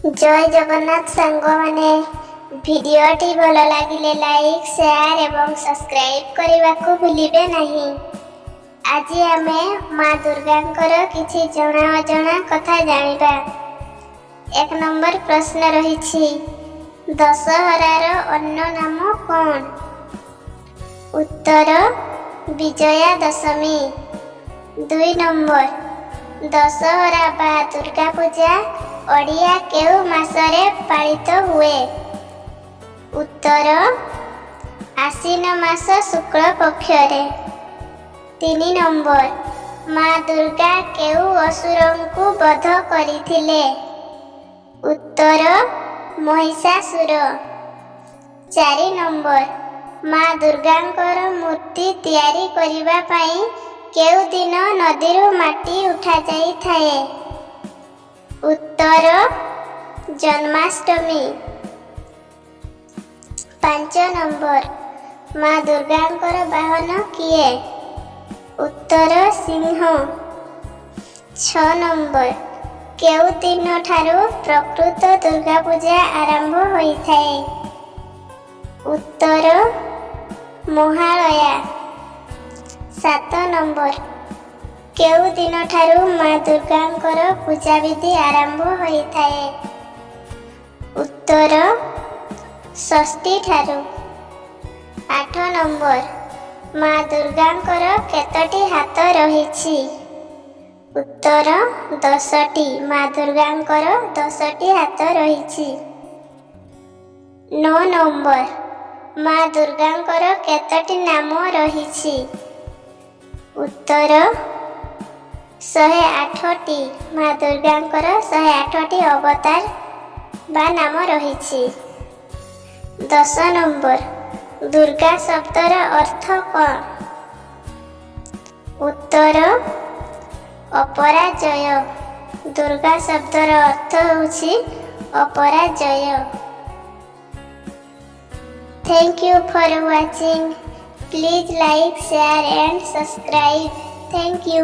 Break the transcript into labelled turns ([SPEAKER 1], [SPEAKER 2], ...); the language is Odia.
[SPEAKER 1] ଜୟ ଜଗନ୍ନାଥ ସାଙ୍ଗମାନେ। ଭିଡ଼ିଓଟି ଭଲ ଲାଗିଲେ ଲାଇକ୍, ସେୟାର ଏବଂ ସବସ୍କ୍ରାଇବ୍ କରିବାକୁ ଭୁଲିବେ ନାହିଁ। ଆଜି ଆମେ ମା ଦୁର୍ଗାଙ୍କର କିଛି ଜଣା ଅଜଣା କଥା ଜାଣିବା। 1 ନମ୍ବର ପ୍ରଶ୍ନ ରହିଛି, ଦଶହରାର ଅନ୍ୟ ନାମ କ'ଣ? ଉତ୍ତର, ବିଜୟା ଦଶମୀ। 2 ନମ୍ବର, ଦଶହରା ବା ଦୁର୍ଗା ପୂଜା ଓଡ଼ିଆ କେଉଁ ମାସରେ ପାଳିତ ହୁଏ? ଉତ୍ତର, ଆଶ୍ୱିନ ମାସ ଶୁକ୍ଳ ପକ୍ଷରେ। 3 ନମ୍ବର, ମା ଦୁର୍ଗା କେଉଁ ଅସୁରଙ୍କୁ ବଧ କରିଥିଲେ? ଉତ୍ତର, ମହିଷାସୁର। 4 ନମ୍ବର, ମା ଦୁର୍ଗାଙ୍କର ମୂର୍ତ୍ତି ତିଆରି କରିବା ପାଇଁ କେଉଁ ଦିନ ନଦୀରୁ ମାଟି ଉଠାଯାଇଥାଏ? ଉତ୍ତର, ଜନ୍ମାଷ୍ଟମୀ। 5 ନମ୍ବର, ମା ଦୁର୍ଗାଙ୍କର ବାହନ କିଏ? ଉତ୍ତର, ସିଂହ। 6 ନମ୍ବର, କେଉଁ ଦିନଠାରୁ ପ୍ରକୃତ ଦୁର୍ଗା ପୂଜା ଆରମ୍ଭ ହୋଇଥାଏ? ଉତ୍ତର, ମହାଳୟା। 7 ନମ୍ବର, କେଉଁ ଦିନଠାରୁ ମା ଦୁର୍ଗାଙ୍କର ପୂଜାବିଧି ଆରମ୍ଭ ହୋଇଥାଏ? ଉତ୍ତର, ଷଷ୍ଠୀ ଠାରୁ। 8 ନମ୍ବର, ମା ଦୁର୍ଗାଙ୍କର କେତୋଟି ହାତ ରହିଛି? ଉତ୍ତର, 10ଟି। ମା ଦୁର୍ଗାଙ୍କର 10ଟି ହାତ ରହିଛି। 9 ନମ୍ବର, ମା ଦୁର୍ଗାଙ୍କର କେତୋଟି ନାମ ରହିଛି? ଉତ୍ତର, 108ଟି। ମା ଦୁର୍ଗାଙ୍କର 108ଟି ଅବତାର ବା ନାମ ରହିଛି। 10 ନମ୍ବର, ଦୁର୍ଗା ଶବ୍ଦର ଅର୍ଥ କ'ଣ? ଉତ୍ତର, ଅପରାଜୟ। ଦୁର୍ଗା ଶବ୍ଦର ଅର୍ଥ ହେଉଛି ଅପରାଜୟ। Thank you for watching. Please like, share and subscribe. Thank you.